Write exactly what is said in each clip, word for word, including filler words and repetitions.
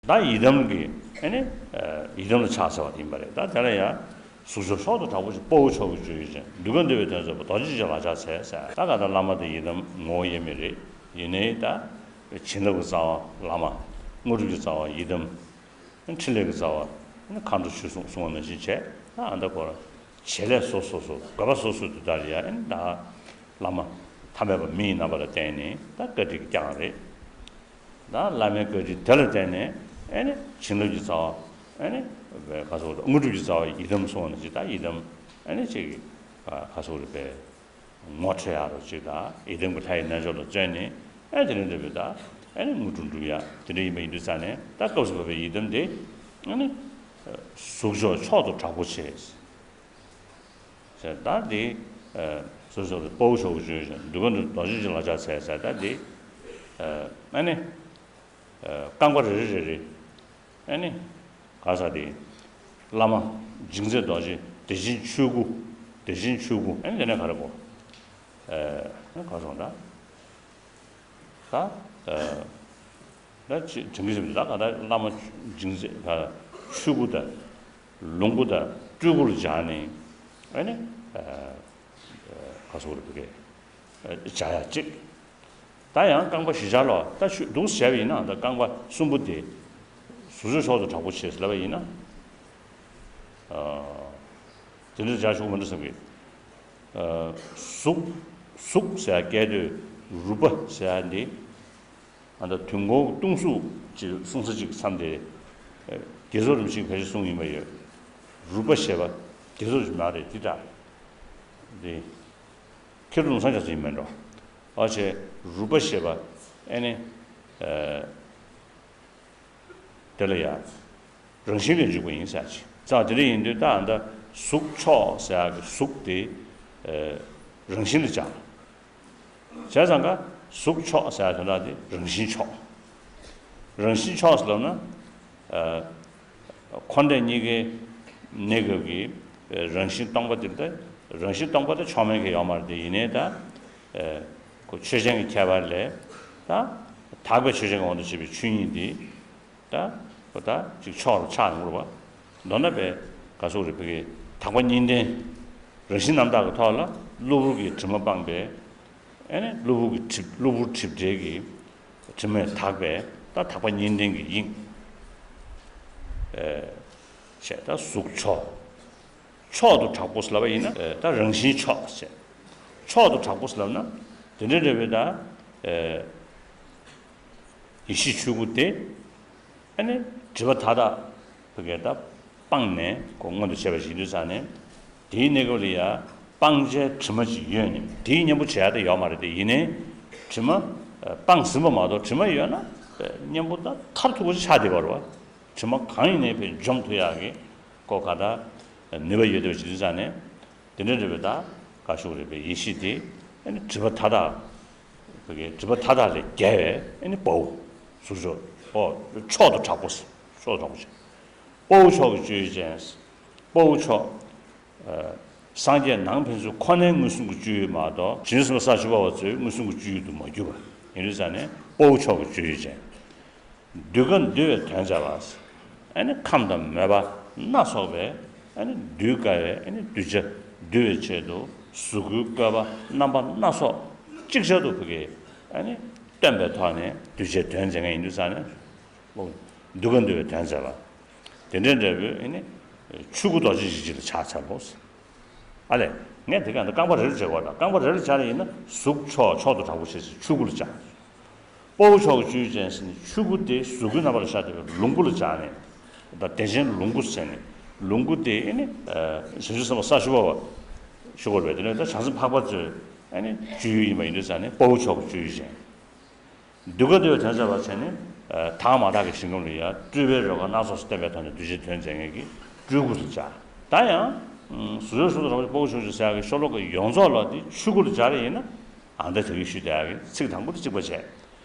ད་ཡི་དམ་གྱི་ཨེ་ནི་ཡི་དམ་ལ་ཕྱག་འཚལ་བ་ཡིན་པ་རེད། ད་དེ་ལ་ཡང་གཟུགས་མཆོག་མཆོག་ཏུ་དྲག་པོ་ཞིག་དཔའ་བོ་མཆོག་གི་སྤྱོད་ཡུལ་ཅན། གདུལ་དཀའ་འདུལ་བའི་དོན་མཛད་པ་རྡོ་རྗེ་འཆང་ལ་ཕྱག་འཚལ་ཟེར། ད་ག་ད་བླ་མ་དང་ཡི་དམ་ངོ་བོ་དབྱེར་མེད་རེད། ཡིན་ནའི་ད་བྱིན་རླབས་ཀྱི་རྩ་བ་བླ་མ། དངོས་གྲུབ་ཀྱི་རྩ་བ་ཡི་དམ། ཕྲིན་ལས་ཀྱི་རྩ་བ་མཁའ་འགྲོ་ཆོས་སྲུང་གསུངས་པ་ནང་བཞིན་བྱས། ད་ཨ་ད་ཁོ་རང་བྱེད་ལས་སོ་སོ་སོ་དགོས་པ་སོ་སོ་དེ་ལྟར་ཡ་ཨེ་ནི་ད་བླ་མ་ཐ་མལ་པ་མི་ཡི་རྣམ་པ་ལ་བརྟེན་ནས་ད་བཀའ་དྲིན་བསྐྱངས་རེད། ད་བླ་མའི་བཀའ་དྲིན་དེ་ལ་བརྟེན་ནས་ཨེ་ནི་བྱིན་རླབས་ཀྱི་རྩ་བ་ཨེ་ནི་བའི་ག་སོགས་དངོས་གྲུབ་ཀྱི་རྩ་བ་ཡི་དམ་སོགས་ནི་ཅི་ད་ཡི་དམ་ཨེ་ནི་ཅིག་ག་སོགས་རེད་པས། ངོ་འཕྲོད་ཡག་རོ་ཅིག་དང་ཡི་དམ་གྱི་ལྷ་ཡི་རྣལ་འབྱོར་ལ་བརྩོན་ནས་ཨེ་དེ་རིང་འདྲ་བའི་ད་ཨེ་ནི་དངོས་གྲུབ་འགྲུབ་ཡག་དེ་འདྲ་ཡིན་པ་ཡིན་དུས་ཙང་ནས་ད་སྐབས་སུ་བབས་པའི་ཡི་དམ་དེ་ཨེ་ནི་གཟུགས་མཆོག་མཆོག་ཏུ་དྲག་པོ་ཆེ། ཟེར་ད་འདི། སོ་སོ་དཔའ་བོ་མཆོག་གི་སྤྱོད་ཡུལ་ཅན། གདུལ་དཀའ་འདུལ་རྡོ་རྗེ་འཆང་ལ་ཕྱག་འཚལ་ཟེར་ད་འདི། ཨ་ནི། རྐང་པ་རེ་རེ་རེ་རེ། ཨ་ནི། ག་ས་འདི། བླ་མ། འཇིགས་མཛད་རྡོ་རྗེ། བདེ་ཆེན་ཆོས་སྐུ། བདེ་ཆེན་ཆོས་སྐུ། ཨ་ནི་དེ་ནས་ག་རེ་གོ། ཨ་ནི་ག་སོང་ད། ད། ད་ཅི་དྲན་གྱི་ཞིབ་ད་ག་ད་བླ་མ་འཇིགས་མཛད་ག་ཆོས་སྐུ་དང་། ལོངས་སྐུ་དང་སྤྲུལ་སྐུ་ལ་སྦྱར་ནས་ཨ་ནི་ག་སོགས་རེད་པ་གས་སྦྱར་ཡག་གཅིག་ད་ཡང་རྐང་པ་བཞི་ཆ་ལ་ད་ཆོས་འདུག་བྱས་པ་ཡིན་ན་ད་རྐང་པ་གསུམ་པོ་དེ་གཟུགས་མཆོག་མཆོག་ཏུ་དྲག་པོ་ཆེ་ཟེར་ལབ་པ་ཡིན་ན། དེ་འདྲ་སྦྱར་ཆོག་མི་འདུག་བསམ་གི་གཟུགས། གཟུགས་ཟེར་སྐད་དོད་རུས་པ་ཟེར་ཡག་འདི། ཨ་ད་དུས་འཁོར་སྟོང་གཟུགས་ཀྱི་གསུང་ས་གཅིག་མཚམས་དེ། རྒྱ་མཚོ་རིན་པོ་ཆེས་ཕལ་ཆེར་གསུངས་ཡིན་པ་ཡོད། རུས་པ་ཞེས་པ་རྒྱ་མཚོ་རིན་པོ་ཆེ་མ་རེད་དེ་འདྲ། དེ། ཁྱེད་རང་ལུང་ཚང་རྒྱ་མཚོ་ཡིན་མིན་འགྲོ། ཨ་ཆེ། རུས་པ་ཞེས་པ་ཨེ་ནི། དེ་ལ་ཡ། རང་བཞིན་ལས་འཇུག་པ་ཡིན་ཟེར་ཅིག་ཙང་དེ་འདྲ་ཡིན་དུས་ད་ཨ་ད་གཟུགས་མཆོག་ཟེར་ཡག་གི་གཟུགས་དེ། རང་བཞིན་ལ་སྦྱར། བྱས་ཙང་ཀ་གཟུགས་མཆོག་ཟེར་ཡག་དོན་དག་དེ་རང་བཞིན་མཆོག་རང་བཞིན་མཆོག་ཟེར་ལབ་ན། འཁོར་འདས་གཉིས་ཀའི་གནས་སྐབས་ཀྱི་རང་བཞིན་སྟོང་པ་དེ་ལ་ད་རང་བཞིན་སྟོང་པ་དེ་ཕྱོགས་མེད་ཀྱི་ཡོད་མ་རེད་དེ་ཡིན་ནའི་ད། ཁོ་ཆོས་ཅན་གྱི་ཁྱད་པར་ལས། ད། དག་པའི་ཆོས་ཅན་གྱི་དབང་དུ་བྱས་པའི་ཆོས་ཉིད་དེ། ད། ཁོ་ད་ཅིག་མཆོག་ལ་ཆགས་ཡོང་གི་རེད་པ། མདོར་ན་པའི་ག་སོགས་རེད་པའི་དག་པ་གཉིས་ལྡན། རང་བཞིན་རྣམ་དག་གི་ཐོག་ལ་གློ་བུར་གྱི་དྲི་མ་སྤངས་པའི། ཨེ་ནི་གློ་བུར་གྱི་གྲིབ་གློ་བུར་གྲིབ་བྲལ་གྱི་དྲི་མས་དག་པའི་ད་དག་པ་གཉིས་ལྡན་གྱི་དབྱིངས། ཨེ། ཞེས་ད་གཟུགས་མཆོག་མཆོག་ཏུ་དྲག་པོ་ཟེར་ལབ་པ་ཡིན་ན་ད་རང་བཞིན་མཆོག་ཟེར། མཆོག་ཏུ་དྲག་པོ་ཟེར་ལབ་ན་དེ་འདྲ་འདྲ་བའི་ད་ཡེ་ཤེས་ཆོས་སྐུ་དེ་ཨ་ནི་སྒྲིབ་པ་མཐའ་དག་བུ་གའི་ད་སྤངས་ནས་ཁོ་མངོན་དུ་བྱས་པ་ཞིག་ཡིན་དུས་ཙང་ནས་དེའི་གནས་སྐབས་ལ་ཡ་སྤང་བྱའི་དྲི་མ་ཅིག་ཡོད་ནས་དེའི་གཉེན་པོ་བྱེད་ཡ་ད་ཡོད་མ་རེད་དེ་ཡིན་ནའི་དྲི་མ་སྤངས་ཟིན་པ་མ་གཏོགས་དྲི་མ་ཡོད་ན་གཉེན་པོ་ད་མཐར་ཐུག་པ་ཅིག་ཆགས་བསྡད་པ་རེད་བ། དྲི་མ་གང་ཡིན་ནའི་བས་འཇོམས་ཐུབ་ཡག་གི་ཀོ་ག་ད་ནུས་པ་ཡོད་དེ་བ་ཇི་ལྟར་ཙང་ནས་དེ་འདྲ་འདྲ་བའི་ད་ག་ཤུག་རེད་པའི་ཡེ་ཤེས་དེ་ཨ་ནི་སྒྲིབ་པ་མཐའ་དག་བུ་གའི་སྒྲིབ་པ་མཐའ་དག་ལས་རྒྱལ་བའི་ཨ་ནི་དཔའ་བོ་གཟུགས་མཆོག་ཨོ་མཆོག་ཏུ་དྲག་པོ་ཟེར་མཆོག་ཏུ་དྲག་པོ་ཟེར་དཔའ་བོ་མཆོག་གི་སྤྱོད་ཡུལ་ཅན། དཔའ་བོ་མཆོག་སངས་རྒྱས་ནང་ཕན་ཚུན་ཁོ་ནའི་མངོན་སུམ་གྱི་སྤྱོད་ཡུལ་མ་གཏོགས་བྱང་ཆུབ་སེམས་དཔའ་ས་བཅུ་པ་བ་ཚོའི་མངོན་སུམ་གྱི་སྤྱོད་ཡུལ་དུ་མ་གྱུར་པ་ཡིན་དུས་ཙང་ནས་དཔའ་བོ་མཆོག་གི་སྤྱོད་ཡུལ་ཅན། གདུལ་དཀའ་འདུལ་བའི་དོན་མཛད་པ། ཨ་ནི་ཁམས་དང་མོས་པ་སྣ་ཚོགས་པའི་ཨ་ནི་གདུལ་དཀའ་བའི་ཨ་ནི་གདུལ་བྱ་འདུལ་བའི་ཆེད་དུ་གཟུགས་སྐུའི་བཀོད་པ་རྣམ་པ་སྣ་ཚོགས་ཅིག་ཅར་དུ་བུ་གའི་ཨ་ནི་སྟོན་པའི་ཐོག་ནས་གདུལ་བྱའི་དོན་མཛད་མཁན་ཡིན་དུས་ཙང་ནས་གདུལ་དཀའ་འདུལ་བའི་དོན་མཛད་པ། དེ་འདྲའི་འབྲས་བུ་ཨ་ནི་ཆོས་སྐུ་རྡོ་རྗེ་འཇིགས་བྱེད་ལ་ཕྱག་འཚལ་ལོ། ཨ་ལས། ངས་དེ་ག་འདི་རྐང་པ་རེ་རེ་བྱེད་དགོས་དང་རྐང་པ་རེ་རེ་བྱ་རེ་ཡིན་ན་གཟུགས་མཆོག་མཆོག་ཏུ་དྲག་པོ་བྱས་ཚེ་ཆོས་སྐུ་ལ་སྦྱར། དཔའ་བོ་མཆོག་གི་སྤྱོད་ཡུལ་ཅན་ཟེར་ནས་ཆོས་སྐུ་དེ་གཟུགས་སྐུའི་རྣམ་པ་ལ་ཤར་བསྡད་པའི་ལོངས་སྐུ་ལ་སྦྱར་ནས། ད་བདེ་ཆེན་ལོངས་སྐུ་ཟེར་ནས་ལོངས་སྐུ་དེ་ཨེ་ནི། བྱང་ཆུབ་སེམས་དཔའ་ས་བཅུ་པ་བ། ཞུ་དགོས་པས་དེ་ནས་ད་བྱང་སེམས་འཕགས་པ་ཚོའི་ཨེ་ནི་སྤྱོད་ཡུལ་ཡིན་པ་ཡིན་དུས་ཙང་ནས་དཔའ་བོ་མཆོག་གི་སྤྱོད་ཡུལ་ཅན། གདུལ་དཀའ་འདུལ་བའི་དོན་མཛད་པ་བྱས་ནས། དག་མ་དག་གི་ཞིང་ཁམས་ལ་ཡང་སྤྲུལ་པའི་རོལ་གར་སྣ་ཚོགས་སུ་བསྟན་པའི་ཐོག་ནས་གདུལ་བྱའི་དོན་མཛད་མཁན་གྱི་སྤྲུལ་སྐུ་ལ་སྦྱར། ད་ཡང་། གཟུགས་མཆོག་མཆོག་ཏུ་དྲག་པོ་དཔའ་བོ་མཆོག་གི་སྤྱོད་ཡུལ་ཟེར་ཡག་གི་ཤོ་ལོ་ཀ་ཡོངས་རྫོགས་ལ་དེ་ཆོས་སྐུ་ལ་སྦྱར་ཡིན་ན། ཨ་ད་དེ་གི་ཞུས་བསྡད་ཡག་གི་ཚིག་དང་པོ་དེ་གཅིག་པ་བྱས།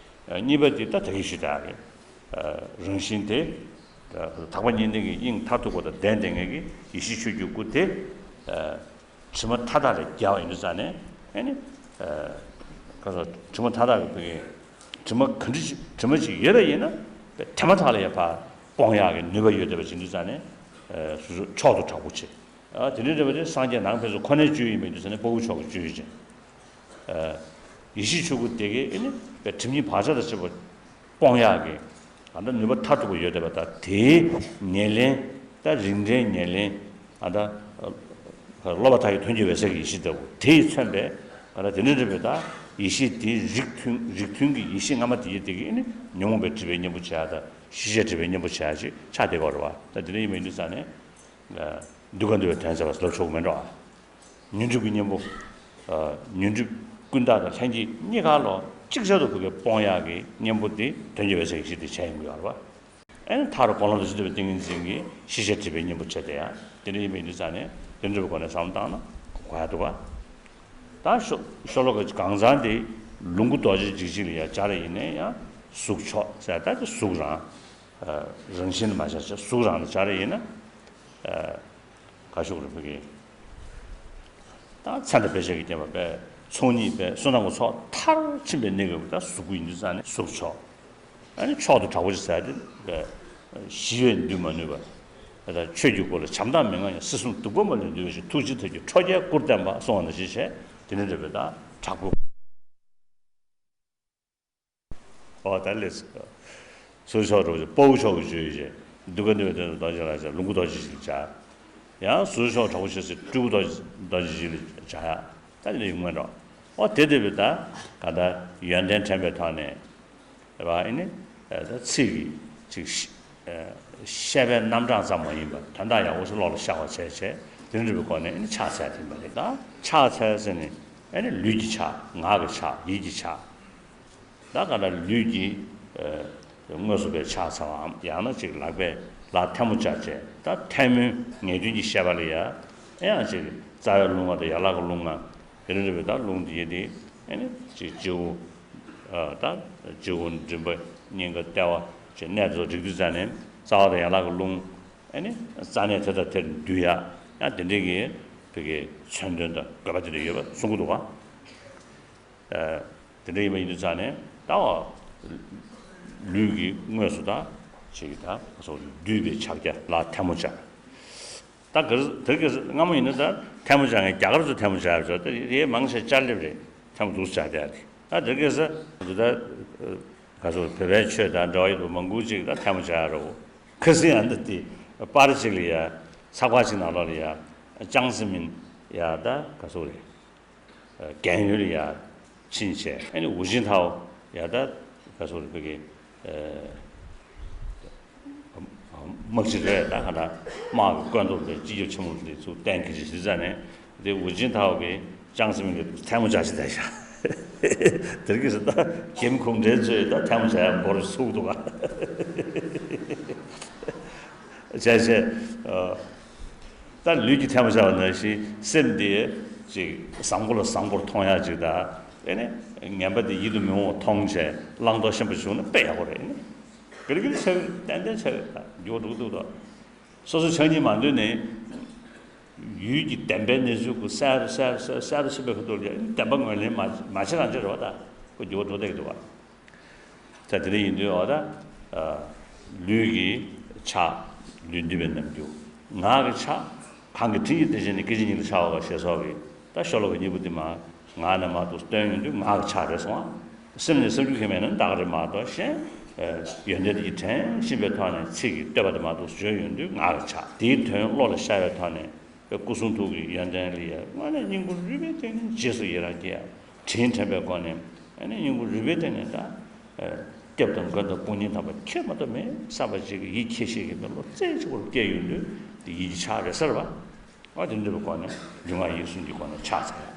གཉིས་པ་དེ་ད་དེ་གི་ཞུས་བསྡད་ཡག་གི་རང་བཞིན་དེ། དག་པ་གཉིས་ལྡན་གྱི་དབྱིངས་མཐར་ཐུག་པ་དང་ལྡན་ལྡན་ངེས་ཀྱི་ཡེ་ཤེས་ཆོས་ཀྱི་སྐུ་དེ། དྲི་མ་མཐའ་དག་ལས་རྒྱལ་བ་ཡིན་དུས་ཙང་ནས་ཨེ་ནི། ག་ཚོད་དྲི་མ་མཐའ་དག་གི་བུ་གའི་དྲི་མ་ག་འདྲ་ཞིག་དྲི་མ་ཞིག་ཡོད་པ་ཡིན་ན་དེ་མཐའ་མ་དག་ལ་ཡང་ཕར་ སྤོང་ཡག་གི་ནུས་པ་ཡོད་བསྡད་པ་ཅིག་འདུག་ཙང་ནས། ཨ། སོ་སོ་མཆོག་ཏུ་གྲགས་པོ་ཆེ། ཨ། དེ་འདྲ་འདྲ་བ་དེ་སངས་རྒྱས་ནང་ཕན་ཚུན་ཁོ་ནའི་སྤྱོད་ཡིན་པའི་དུས་ཙ་ནས་དཔའ་བོ་མཆོག་གི་སྤྱོད་ཡིན་ཅིང་། ཨ། ཡེ་ཤེས་ཆོས་སྐུ་དེ་གའི་ཨེ་ནི་པའི་སྒྲིབ་གཉིས་བག་ཆགས་དང་བཅས་པ་སྤོང་ཡག་གི་ཨ་ད་ནུས་པ་མཐར་ཐུག་པ་ཡོད་བསྡད་པ་དང་། དེའི་ཉེར་ལེན། ད་རིགས་འགྲེའི་ཉེར་ལེན། ཨ་ད་སློབ་པ་མཐའ་ཡས་ཐོན་སྐྱེད་འོད་གསལ་གྱི་ཡེ་ཤེས་ལྟ་བུ་དེས་མཚོན་པའི་ཨ་ད་དེ་འདྲ་འདྲ་བའི་ད་ཡེ་ཤེས་དེའི་རིགས་མཐུན། རིགས་མཐུན་གྱི་ཡེ་ཤེས་སྔ་མ་དེ་ཡི་དེ་གའི་ཨེ་ནི་ཉོན་མོངས་པའི་སྒྲིབ་པའི་གཉེན་པོ་བྱེད་ཡག་དང་ཤེས་བྱའི་སྒྲིབ་པའི་གཉེན་པོ་བྱེད་ཡག་ཅིག་ཆགས་བསྡད་ཀྱི་ཡོད་རེད་བ། ད་དེ་འདྲ་ཡིན་པ་ཡིན་དུས་ཙང་ནས། འདུལ་ཁ་འདུལ་བའི་དོན་མཛད་པ་ལབ་ཆོག་གི་མེད་འགྲོ། ཨ། ཉོན་སྒྲིབ་ཀྱི་གཉེན་པོ། ཨ། ཉོན་སྒྲིབ་ཀུན་བཏགས་དང་ལྷན་སྐྱེས་གཉིས་ཀ་ལོ་གཅིག་ཆར་དུ་བུ་གའི་སྤོང་ཡག་གི་གཉེན་པོ་དེ་དོན་གྱི་འོད་གསལ་གྱི་ཡེ་ཤེས་དེ་བྱས་ཡོང་གི་ཡོད་རེད་བ། ཨེ་ནི་མཐར་གོ་ལོང་དང་ཅི་འདུལ་བའི་ཏིང་ངེ་འཛིན་གྱི་ཤེས་བྱའི་སྒྲིབ་པའི་གཉེན་པོ་བྱས་ཏེ་ཡང་དེ་འདྲ་ཡིན་པ་ཡིན་དུས་ཙང་ནས་དེ་འདྲ་བའི་སྒོ་ནས་བསམ་བློ་བཏང་ན་གོ་ཡག་འདུག་བ། ད་ཤོ་ཤོ་ལོ་ཀ་གང་ཚང་དེ་ལོངས་སྐུ་རྡོ་རྗེ་འཇིགས་བྱེད་ལ་ཡང་སྦྱར་ཡིན་ན་ཡང་གཟུགས་མཆོག་ཟེར། ད་དེ་གཟུགས་རང་རང་བཞིན་མ་བྱས་བྱས་གཟུགས་རང་ལ་སྦྱར་ཡིན་ན། ཨ། ག་ཤོག་རེད་བུ་གི། ད་མཚན་དང་དཔེ་བྱད་ཀྱིས་བརྒྱན་པ་པས་ཚོགས་གཉིས་པས་བསོད་ནམས་ཀྱི་ཚོགས་མཐར་ཕྱིན་པའི་གནས་སྐབས་ཀྱི་ད་གཟུགས་སྐུ་ཡིན་དུས་ཙང་ནས་གཟུགས་མཆོག་ཨ་ནི་མཆོག་ཏུ་གྲགས་པོ་ཆེ་ཟེར་ཏེ། ཞི་བས་འདུལ་མ་ནུས་པ། ད་ཆོས་ཀྱི་སྒོ་ལ་བྱམས་དང་མི་མངའ་ཡང་། སྲིད་གསུམ་གདུག་པ་མ་ལུས་འདུལ་བའི་ཞིང་། ཐུགས་རྗེའི་ཐབས་ཀྱིས་ཁྲོ་རྒྱལ་སྐུར་བསྟན་པ། གསུངས་པ་ནང་བཞིན་བྱས་དེ་ནི་འདྲ་བའི་ད་དྲག་པོ། ཨོ་ད་ལས་སོ། སོ་སོ་རོ་དཔའ་བོ་མཆོག་གི་སྤྱོད་ཡུལ་བྱས། འདུལ་ཁ་འདུལ་བའི་དོན་དུ་རྡོ་རྗེ་ལ་སྦྱར། ལོངས་སྐུ་རྡོ་རྗེ་འཇིགས་བྱས། ཡང་སོ་སོ་མཆོག་དྲག་པོ་ཆེ་ཟེར་སྤྲུལ་སྐུ་རྡོ་རྗེ་འཇིགས་བྱས། ད་ནི་ཡོང་མེད་འགྲོ། ཨོ་དེ་འདྲ་བའི་ད་ག་ད་ཡོན་ཏན་དྲན་པའི་ཐོག་ནས། རེད་བ། ཨེ་ནི་ད་ཚིག་གི་ཅིག་བཤད་པའི་རྣམ་གྲངས་ཙམ་མ་ཡིན་པར་དོན་དག་ཡག་པོ་ཞིག་བློ་ལ་ཤར་བ་བྱས་བྱས་དེ་འདྲ་བའི་སྒོ་ནས་ཨེ་ནི་ཕྱག་འཚལ་ཐིམ་པ་རེད། ད་ཕྱག་འཚལ་ཟེར་ནས་ཨེ་ནི་ལུས་ཀྱི་ཕྱག་ངག་གི་ཕྱག་ཡིད་ཀྱི་ཕྱག་ད་ག་ད་ལུས་ཀྱི་ཨ་དངོས་སུ་པའི་ཕྱག་འཚལ་བའམ། ཡང་ན་ཅིག་ལག་པས་ལག་ཐལ་མོ་སྦྱར་བྱས། ད་ཐལ་མོའི་ངེས་དོན་གྱི་བཤད་པ་ལ་ཡ་ཨེ་ཡང་ཅིག་རྩ་བའི་རླུང་ལྔ་དང་ཡན་ལག་གི་རླུང་ལྔ། དེ་རིང་རེ་བའི་ད་རླུང་འདི་ཡེ་དེ་ཨེ་ནི་ཅིག་སྤྱི་བོ། ཨ་ད་སྤྱི་བོ་མགྲིན་པ་སྙིང་ག་ལྟེ་བ་ཅིག་གནས་དེ་ཚོ་སྒྲིག་དུས་ཙ་ནས་རྩ་བ་དང་ཡན་ལག་གི་རླུང་ཨེ་ནི་རྩ་གནས་དེ་དང་དེར་འདུས་ཡ། ཡང་དེ་འདྲའི་གི་བོད་ཀྱི་མཚོན་དོན་དང་དགོས་པ་དེ་འདྲ་ཡོད་པ་གསུང་གི་འདུག་ག་ཨ་དེ་འདྲ་ཡིན་པ་ཡིན་དུས་ཙ་ནས་ད་བ་ལུས་ཀྱི་དངོས་སུ་ད་ཅིག་ད་སོ་བསྡུས་པའི་ཕྱག་རྒྱ་ལ་ཐལ་མོ་སྦྱར། ད་ག་དེར་ག་སྔ་མོ་ཡིན་ན་ད་ཐལ་མོ་སྦྱར་མཁན་རྒྱ་གར་ཚོ་ཐལ་མོ་སྦྱར་ཡོད་ཚོ་ད་རེད། མང་ཆེ་ཅར་ལེབ་རེད། ཐལ་མོ་འདུག་སྦྱར་བསྡད་ཡ་དེ། ད་དེར་ག་ས་འདི་ད་ག་ཚོད་བོད་པའི་ཆོས་དང་འབྲེལ་བ་ཡོད་པ་མང་པོ་ཅིག་ད་ཐལ་མོ་སྦྱར་ཡ་རེད། ཁ་སང་ཡང་འདི་དེ་པར་ཅིག་ལ་ཡ་ཚགས་པར་ཅིག་ནང་ལོགས་ལ་ཡ་ཅང་སི་མིན་ཡ་ད་ག་ཚོད་རེད། རྒན་ཡོལ་ཡར་ཕྱིན་བྱས། ཨ་ནི་ཧུའུ་ཅིན་ཐའོ་ཡར་ད་ག་ཚོད་རེད། བོད་ཀྱི་དམག་སྤྱི་རེད། ད་ག་ད་དམག་གི་བཀོད་འདོམས་པའི་སྤྱི་ཁྱབ་ཆེན་མོ་དེ་ཚུར་གཏན་འཁེལ་བྱས་ཟེར་ཙ་ནས། དེ་ཧུའུ་ཅིན་ཐའོ་གིས་ཅང་སི་མིན་གྱི་ཐལ་མོ་སྦྱར་བྱས་བསྡད་ཤག་དེར་གྱིས་ད་རྒན་གོམས་འདྲིས་ཚོས་ད་ཐལ་མོ་སྦྱར་ཡ་འགོར་ཚུགས་འདུག་ག་བྱས་བྱས། ད་ལུས་ཀྱི་ཐལ་མོ་སྦྱར་བ་ནང་བཞིན་སེམས་འདི་ཅིག་བཟང་པོ་ལ་བཟང་པོར་མཐོང་ཡག་ཅིག་དང་། ཨེ་ནི་ངན་པ་འདི་ཡིད་དུ་མི་འོང་བ་མཐོང་བྱས་བླང་དོར་ཤེས་པ་བྱུང་ན་དཔེ་ཡག་པོ་རེད། ཨེ་ནི་ག་རེ་ག་རེ་བྱ་གི་ཏན་ཏན་བྱ་གི་ད་འགྱུར་བ་འགྲོ་གི་འདུག་ད། སོ་སོ་ཆགས་སྙིང་མ་འདོད་ནས་ཡུལ་གྱི་བདེན་པའི་གནས་ཚུལ་ཁོ་གསལ་རུ་གསལ་རུ་གསལ་རུ་གསལ་རུ་ཕྱིན་པའི་ཁ་ཐུག་ལ་བདེན་པ་ངོས་ལེན་མ་མ་བྱེད་རང་བྱེད་རེད་བ། ད་ཁོ་འགྱུར་བ་འགྲོ་བསྡད་ཀྱི་འདུག་བ། ད་དེ་འདྲ་ཡིན་དུས་འོ་ད། ཨ། ལུས་ཀྱི་ཕྱག་ལུས་འདུལ་བའི་རྣམ་འགྱུར། ངག་གི་ཕྱག་གང་གི་དྲིན་གྱིས་དེ་བཞིན་ནི་སྐད་ཅིག་ཉིད་དུ་འཆར་བ་ཞེས་སོགས་ཀྱི་ད་ཤོ་ལོ་ཀ་གཉིས་པོ་འདི་མར་ངག་ནས་མར་དུ་བཏོན་ཡོང་དུས་ངག་གི་ཕྱག་རེད་སོང་ང་། སེམས་ནས་བསམ་རྒྱུ་གང་མེད་ན་ད་ག་རེད་མ་གཏོགས་གཞན། ཨ། ཡོན་ཏན་དེ་ཡིས་དྲན་བཞིན་པའི་ཐོག་ནས་ཚིག་གི་བསྟོད་པ་དེ་མར་དུ་བརྗོད་ཡོང་དུས་ངག་གི་ཕྱག་དེའི་དོན་བློ་ལ་ཤར་བའི་ཐོག་ནས། སྐུ་གསུང་ཐུགས་ཀྱི་ཡོན་ཏན་ལ་ཡ་དངོས་གནས་སྙིང་པོ་རུས་པའི་གཏིང་ནས་རྗེས་སུ་ཡི་རང་སྐྱེ་ཡ། དྲིན་དྲན་པའི་སྒོ་ནས་ཨ་ནི་སྙིང་པོ་རུས་པའི་གཏིང་ནས་ད། ཨ། སྐྱབས་དང་མགོན་དང་དཔུང་གཉེན་དམ་པ་ཁྱོད་མ་གཏོགས་མེད་བསམ་པ་ཅིག་གི་ཡིད་ཁྱེད་ཤེས་ཀྱི་མེད་བློ་རྩེ་གཅིག་པུར་སྐྱེས་ཡོང་དུས་དེ་ཡིད་ཀྱི་ཕྱག་རེད་ཟེར་བ། ཨ་དེ་འདྲ་བའི་སྒོ་ནས་ལུས་ངག་ཡིད་གསུམ་གྱི་སྒོ་ནས་ཕྱག་འཚལ་ཡ།